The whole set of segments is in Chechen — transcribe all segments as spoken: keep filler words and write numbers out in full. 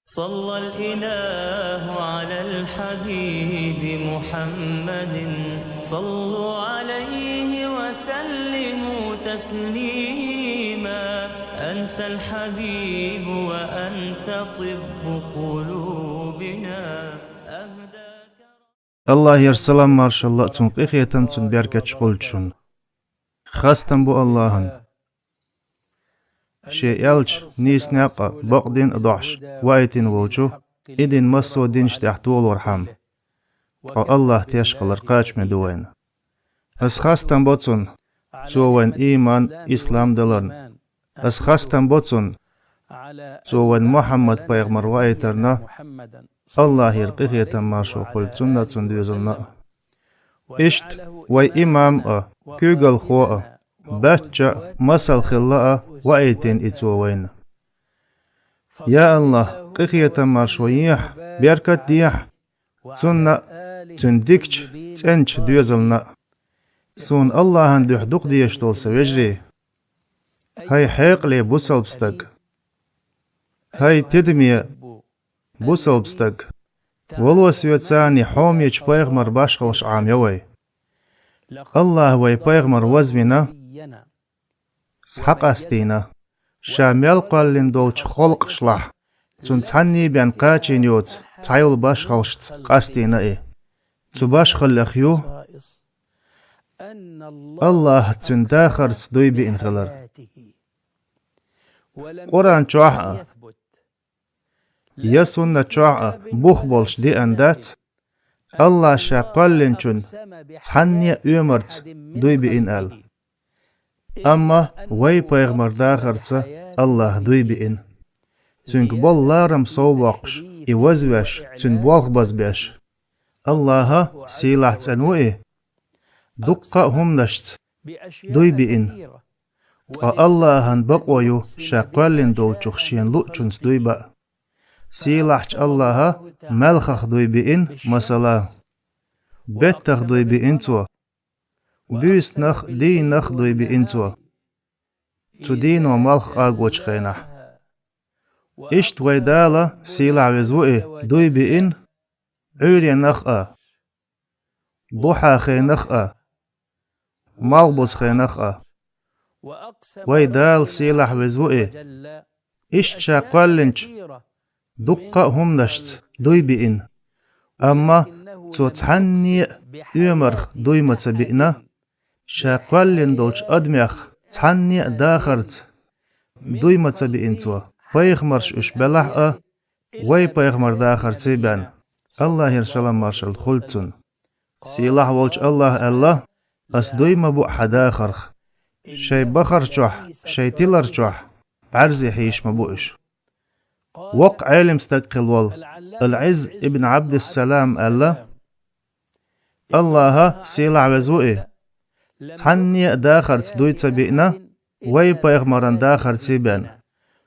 صلى الإله على الحبيب محمد. صلوا عليه وسلموا تسليما. أنت الحبيب وأنت طب قلوبنا. أهداك Аллахьера салам-маршалла а, цун къинхетам, цун беркаташ хулда шун. Хастам бу Аллахьан, шен элча нийса некъа, бакъдин а дохьуш ваийтина волчу, и дин массо а динаш тӀехь толорхьама. Ткъа Аллахь теш хилар кхачаме ду вайна. Ас хастам бо цунна, цо вайна ийман, ислам даларна. Ас хастам бо цунна, цо вайна Мухьаммад-пайхамар ваийтарна. Аллахьера къинхетам, маршо хулда цунна а, цун доьзална а. Иштта вай имам а, куьйгалхо а, баьчча а, масал хилла а ваийтина и цо вайна. Я Аллахь, къинхетам, маршо ехьа, беркат дехьа цунна а, цуьнан дикача, цӀенача доьзална а. Суна Аллахьан дуьхьа дукха дезаш долу сан вежарий. ХӀай хьекъале бусалба стаг! ХӀай тидаме бусалба стаг! Вало соьца и хьомечу пайхамар башхаллаш Ӏамайо вай. Аллахьа вай пайхамар вазвина, схьакъастийна, ша мел кхоьллина долчу халкъашлахь, цунна цхьанний бен кхачийна йоцу цхьа йолу башхаллашца къастийна и. Цу башхаллех ю Аллахьа цуьнан дахарца дуй биъна хилар. Къуръан чохь а, я суннат чохь а бух болуш деана дац, Аллахьа ша кхоьллинчун цхьанне а оьмарца дуй биъна аьлла. Амма вай пайхамар дахарца Аллахьа дуй биъна. Цуьнга болу ларам сов боккхуш, и вазвеш, цуьнан болх базбеш. Аллахьа сийлахь цӀена ву и, дуккха а хӀуманашца дуй биъна. Ткъа Аллахьан бакъо ю ша кхоьллина долчух шена луъучунца дуй баа. Сийлахьчу Аллахьа малхах дуй биъна, масала, беттах дуй биъна цо, буьйсанах, дийнах дуй биъна цо, цу дийно малх къагочу хенахь. Иштта вай Дала, сийлахь веза ву и, дуй биъна Ӏуьйренах а, духьа хенах а, малхбуза хенах а. Вай Дала, сийлахь веза ву и, иштта ша кхоьллинчу дуккха а хӀуманашца дуй биъна. Амма цо цхьанне а оьмарх дуй ма ца биъна, ша кхоьллина долчу адамех цхьанне а дахарца дуй ма ца биъна цо, пайхамарш уьш белахь а, вай пайхамар дахарций бен, Аллахьера салам-маршалла хуьлда цунна. Сийлахь волчу Аллахьа аьлла: «Ас дуй ма бу хьан дахарх, шайн бахар чохь, шайн тилар чохь бӀаьрзе хьийзаш ма бу уьш». Воккха Ӏелам стаг хилла волу Ал-Ӏизз ибн Ӏабдиссалам аьлла: Аллахьа, сийлахь веза ву и, цхьанне а дахарца дуй ца биъна, вай пайхамаран дахарций бен,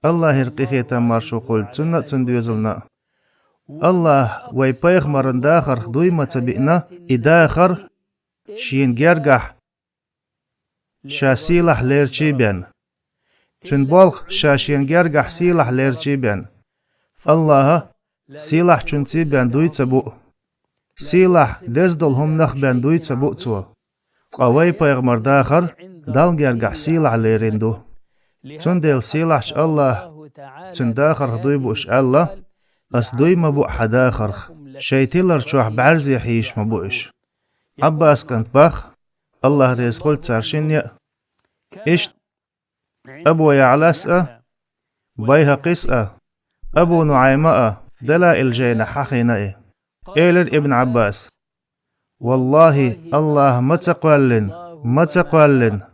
Аллахьера къинхетам, маршо хуьлда цунна а, цун доьзална а. Аллахьа вай пайхамаран дахарх дуй ма ца биъна, и дахар шена гергахь ша сийлахь лерчий бен. Цуьнан болх ша шена гергахь сийлахь лерчий бен. Аллахьа сийлахьчунций бен дуй ца бу. Сийлахь деза долу хӀуманах бен дуй ца бу цо. Ткъа вай пайхамар дахар Далла гергахь сийлахь лерина ду. Цундела сийлахьчу Аллахьа цуьнан дахарх дуй бууш аьлла: «Ас дуй ма бу хьан дахарх, шайн тилар чохь бӀаьрзе хьийзаш ма бу уьш». Ӏаббас кӀант бах, Аллахь реза хуьлда царна шинна а. Иштта Абу Яълас а, Байхьакъис а, Абу НуӀайма а Далаил жайнахь хьахийна и. Элира Ибн Ӏаббас: «Валлахьи, Аллахьа ма ца кхоьллина, ма ца кхоьллина,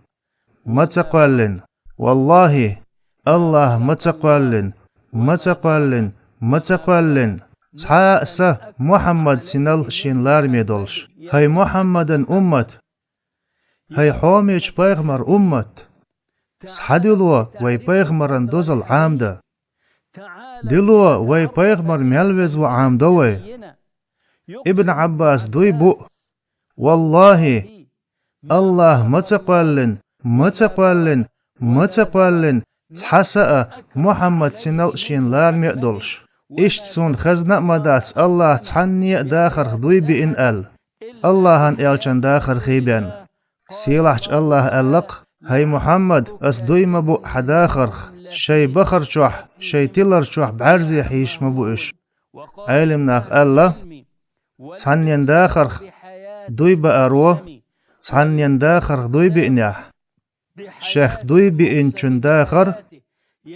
ма ца кхоьллина! Валлахьи, Аллахьа ма ца кхоьллина, ма ца кхоьллина, ма ца кхоьллина цхьа а са Мухьаммад синал шен лараме долуш! ХӀай Мухьаммадан уммат! ХӀай хьомечу пайхамар уммат! Схьадуьло вай пайхамаран дозалла Ӏамда! Дуьло вай пайхамар мел веза ву Ӏамдо вай!» Ибн Ӏаббас дуй бу: «Валлахьи, Аллахьа ма ца кхоьллина, ма ца кхоьллина, ма ца кхоьллина цхьа са а Мухьаммад синал шен лараме а долуш! Иштта суна хезна а ма дац АллахӀа цхьанне а дахарх дуй биъна аьлла. АллахӀан элчан дахархий бен. Сийлахьчу АллахӀа аьлла-кх: «ХӀай Мухьаммад, ас дуй ма буъ хьан дахарх, шайн бахар чохь, шайн тилар чохь бӀаьрзе хьийзаш ма бу уьш». Ӏелам наха аьлла: «Цхьаннен дахарх дуй бааро, цхьаннен дахарх дуй биънехь, шех дуй биъинчун дахар,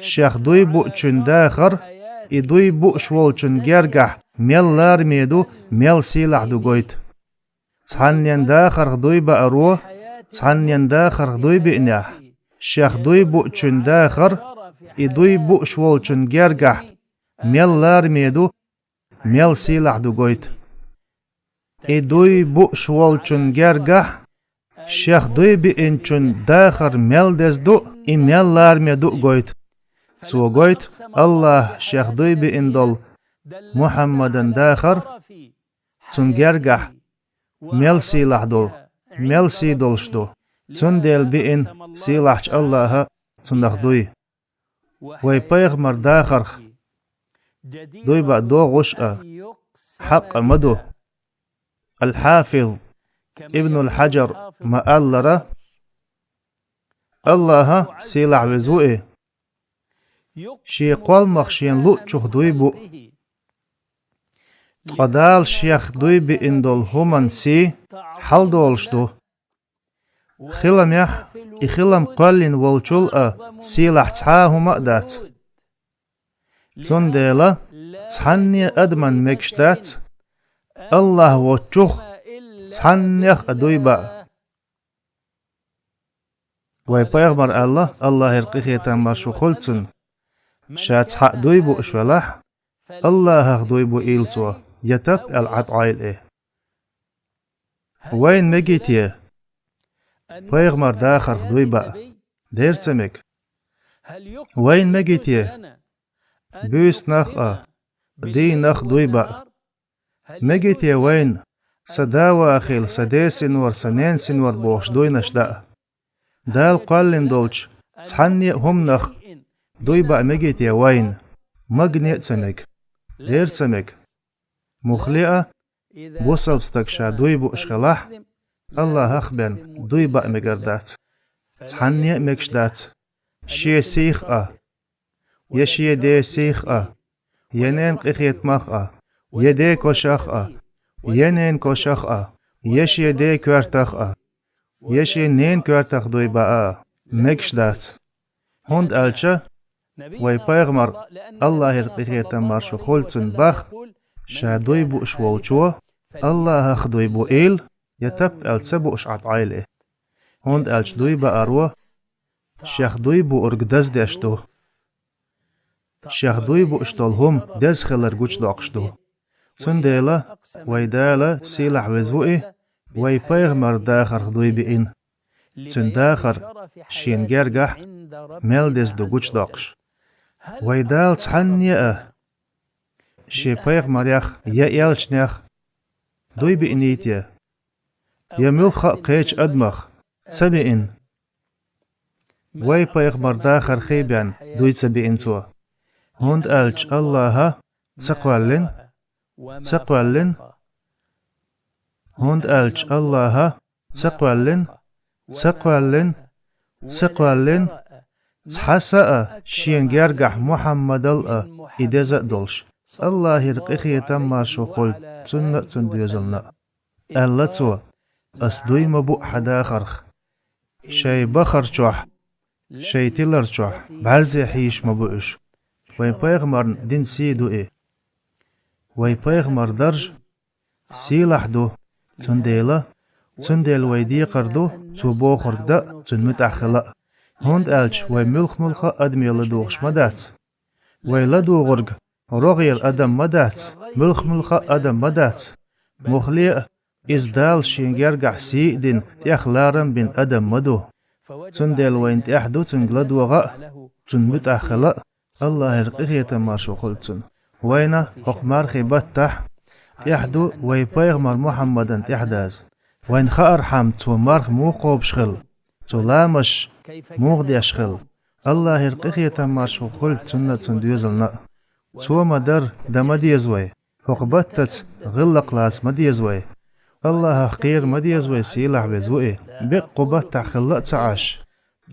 шех дуй буъучун дахар, и дуй бууш волчун гергахь мел лараме ду, мел сийлахь ду гойту. Цхьаннен дахарх дуй бааро, цхьаннен дахарх дуй биънехь, шех дуй буъучун дахар, и дуй бууш волчун гергахь мел лараме ду, мел сийлахь ду гойту. И дуй бууш волчун гергахь шех дуй биъинчун дахар мел деза ду, и мел лараме ду гойту. Цо гойту АллахӀа шех дуй биъна долу Мухьаммадан дахар, цун гергахь мел сийлахь долу, мел сий долуш ду. Цундела биъна сийлахьчу АллахӀа цунах дуй». Вай пайхамар дахарх дуй баа догӀуш а, хьакъ а ма ду. Ал-Хьафиз Ибнул Хьаджар ма-аллара: «АллахӀа, сийлахь веза ву и, шен кхолламах шена луъучух дуй буъ. Ткъа Дала шех дуй биъна долу хӀуманан сий хьаладолуш ду. Хиламехь и хилам кхоьллина волчул а сийлахь цхьа а хӀума а дац. Цундела цхьанне а адаман мегаш дац АллахӀ воцчух цхьаннех а дуй баа». Вай пайхамар аьлла, АллахӀера къинхетам, маршо хуьлда цунна: «Ша цхьаъ дуй бууш велахь, АллахӀах дуй буийла цо, я тап аьлла ӀатӀойла и». Вайна мегий те пайхамар дахарх дуй баа? Дера ца мега. Вайна мегий те буьйсанах а, дийнах а дуй баа? Мегий те вайна: «Сан да вахийла, сан ден синвар, сан ненан синвар» бохуш дуйнаш даа? Дала кхоьллина долчу цхьанне а хӀуманах дуй баа мегий те вайна? Магане а ца мега. Дера ца мега. Муххале а, бусалба стаг ша дуй бууш хилахь, АллахӀах бен дуй баа мегар дац. Цхьанне а мегаш дац шен сих а, я шен ден сих а, я ненан къинхетамах а, я ден кошах а, я ненан кошах а, я шен ден коьртах а, я шен ненан коьртах дуй баа а мегаш дац. ХӀунда аьлча вай пайхамар, АллахӀера къинхетам, маршо хуьлда цунна, боху: «Ша дуй бууш волчо АллахӀах дуй буийла, я тап аьлла ца бууш ӀатӀойла и». ХӀунда аьлча дуй бааро шех дуй буург даздеш ду. Шех дуй бууш долу хӀума деза хилар гучудоккхуш ду. Цундела вай Дала, сийлахь веза ву и, вай пайхамар дахарх дуй биъна. Цуьнан дахар шена гергахь мел деза ду гучудоккхуш. Вай Дала цхьанне а шен пайхамарех я элчанех дуй биъний те, я муьлхха а кхечу адамах ца биъна? Вай пайхамар дахархий бен дуй ца биъна цо. ХӀунда аьлча АллахӀа ца кхоьллина, ца кхоьллина, хӀунда аьлча АллахӀа ца кхоьллина, ца кхоьллина, ца кхоьллина цхьа са а шена гергахь Мухьаммадал а и деза а долуш. АллахӀера къинхетам, маршо хуьлда цунна а, цуьнан доьзална а. Аьлла цо: «Ас дуй ма буъ хьан дахарх, шайн бахар чохь, шайн тилар чохь бӀаьрзе хьийзаш ма бу уьш». Вайн пайхамарна дина сий ду и. Вай пайхамар дарж сийлахь ду, цундела, цундела вай декхар ду цо бохург дан а, цунна муьтӀахь хила а. ХӀунда аьлча вай муьлх-муьлхха а адаме ладугӀуш ма дац. Вай ладугӀург рогӀера адам ма дац, муьлх-муьлхха а адам ма дац. Муххале а, иза Дала шен гергахь сий а дина, тӀех ларам а бина адам ма ду. Цундела вайна тӀехь ду цуьнга ладогӀа а, цунна муьтӀахь хила а. АллахӀера къинхетам, маршо хуьлда цунна. Вайна хӀокху мархийн баттахь тӀехь ду вай пайхамар Мухьаммадан тӀаьхьадаза. Вайна хаархьама цо марха муха кхобуш хилла, цо ламазаш муха деш хилла. АллахӀера къинхетам, маршо хуьлда цунна а, цуьнан доьзална а. Цо ма-дарра дан ма деза вай. ХӀокху баттаца гӀиллакх лаца ма деза вай. АллахӀах кхера ма деза вай, сийлахь веза ву и. Беккъа кху баттахь хилла а ца Ӏаш,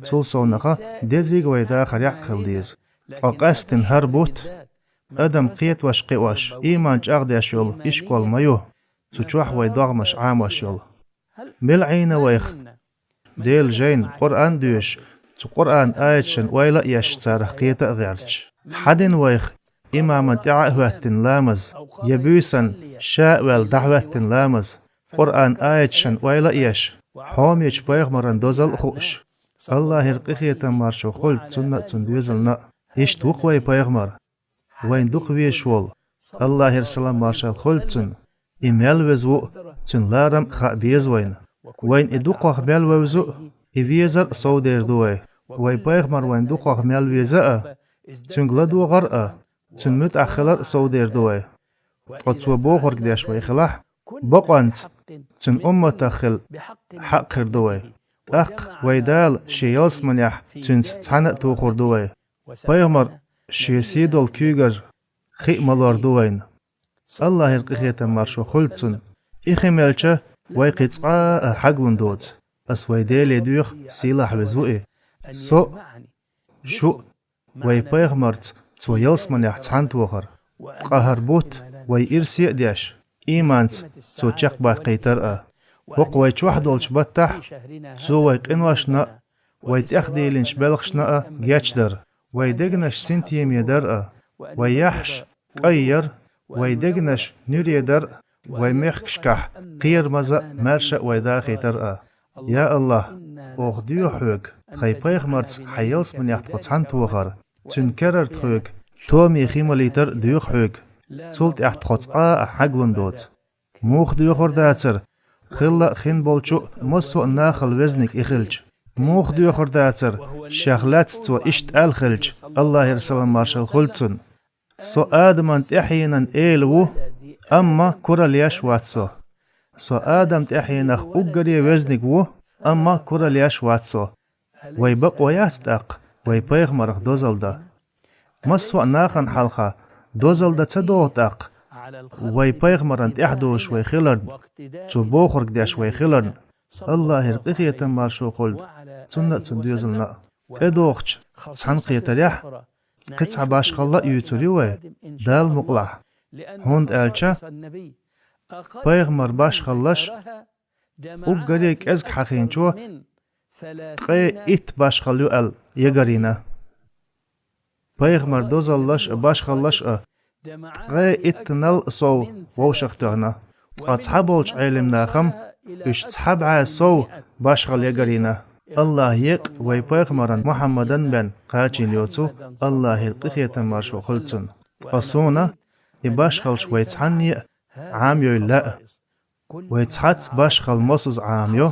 цул совнаха дерриг а вай дахарехь а хила деза. Ткъа къаьсттина хӀара бутт адам кхетош-кхиош, ийман чӀагӀдеш йолу ишкол ма ю. Цу чохь вай догӀмаш Ӏамош йолу. Мила Ӏийна вайх Делан жайна, Къуръан а доьшуш, цу Къуръан аяташна ойла а еш, царах кхета а гӀерташ? Хьан дина вайх имаман тӀаьхьа а хӀоьттина ламаз, я буьйсанна ша а ваьлла дӀахӀоьттина ламаз, Къуръан аяташна ойла а еш, хьомечу пайхамаран дозалла а хууш? АллахӀера къинхетам, маршо хуьлда цунна а, цуьнан доьзална а. Иштта ву-кх вай пайхамар, вайна дукха везаш волу, АллахӀера салам-маршалла хуьлда цунна. И мел веза ву а, цуьнан ларам а хаа беза вайна. Вайна и дукхах мел вевза а, и везар а совдер ду вай. Вай пайхамар вайна дукхах мел веза а, цуьнга ладогӀар а, цуьнан муьтӀахь хилар а совдер ду вай. Ткъа цо бохург деш вай хилахь, бакъонца цуьнан умматах хила хьакъ хир ду вай. ТӀаккха вай Дала шен ялсаманехь цуьнца цхьаьна а тухур ду вай. Пайхамар шен сий долу куьйгара хи а малор ду вайна. АллахӀера къинхетам, маршо хуьлда цунна. И хи мелча, вай кхин цкъа а хьаглун доцу. Ас вай Деле доьху, сийлахь веза ву и. Со а, шу а вай пайхамарца цо ялсаманехь цхьаьна тохар. Ткъа хӀара бутт вай ирсе а деш, ийманца цо чекхбаккхийтар а. ХӀокху вай чохь долчу баттахь цо вай къиношна а, вай тӀехдийлинчу белхашна а гечдар, вай дегнаш синтеме дар а, вай яххьаш кӀай яр, вай дегнаш нуьре дар а, вай мехкашкахь кхерамаза а, маьрша а вай дахийтар а. Я АллахӀ, оха доьху хьоьга тхайн пайхамарца хьан ялсаманехь тхо цхьаьна тохар, цуьнан керара тхоьга томе хи малийтар а доьху хьоьга. Цул тӀаьхьа тхо цкъа а хьаглун доцу. Муха доьхур дацара, хилла а хин болчу а массо а нахал везниг и хилча? Муха доьхур дацара, шех лаьцна цо иштта аьлла хилча, АллахӀера салам-маршалла хуьлда цунна: «Со Адаман тӀаьхьенан эла ву, амма куралла еш вац со. Со Адам тӀаьхьенах уггаре везниг ву, амма куралла еш вац со». Вай бакъо яц тӀаккха вай пайхамарах дозалла дан? Массо а нахана хьалха дозалла дан ца догӀу тӀаккха вай пайхамаран тӀаьхьадозуш вай хиларна, цо бохург деш вай хиларна? АллахӀера къинхетам, маршо хуьлда цунна а, цуьнан доьзална а. ТӀедогӀучу цхьаьнакхетарехь кхин цхьа башхалла а юьйцур ю вай, Дала мукъалахь. ХӀунда аьлча пайхамар башхаллаш уггаре кӀезиг хьахийначо ткъе итт башхалла ю аьлла ягарйина. Пайхамар дозаллаш а, башхаллаш а ткъе иттанал а сов вовшахтоьхна. Ткъа цхьаболчу Ӏелимнаха-м уьш цхьа бӀе сов башхалла ягарйина. АллахӀ екъа вай пайхамаран Мухьаммадан бен кхачийна йоцу, АллахӀера къинхетам, маршо хуьлда цунна. Ткъа суна и башхаллаш вай цхьанне а Ӏамайойла лаьа. Вай цхьацца башхалла мосазза Ӏамайо.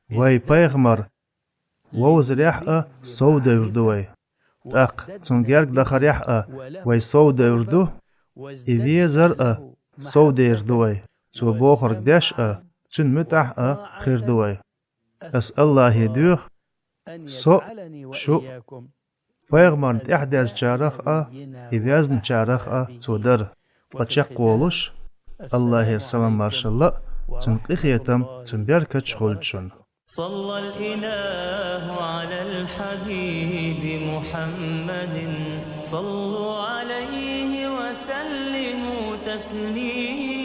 Вай пайхамар вовзарехь а совдевр ду вай. ТӀаккха цунна герга дахарехь а вай совдевр ду, и везар а совдер ду вай. Цо бохург деш а, цуьнан муьтӀахь а хир ду вай. Ас АллахӀе доьху, со а, шу а пайхамарна тӀаьхьадезначарах а, и везначарах а цо дара. Ткъа чекхволуш, АллахӀера салам-маршалла а, цуьнан къинхетам, цуьнан беркаташ хуьлда шуна. صلى الإله على الحبيب محمد. صلوا عليه وسلموا تسليما.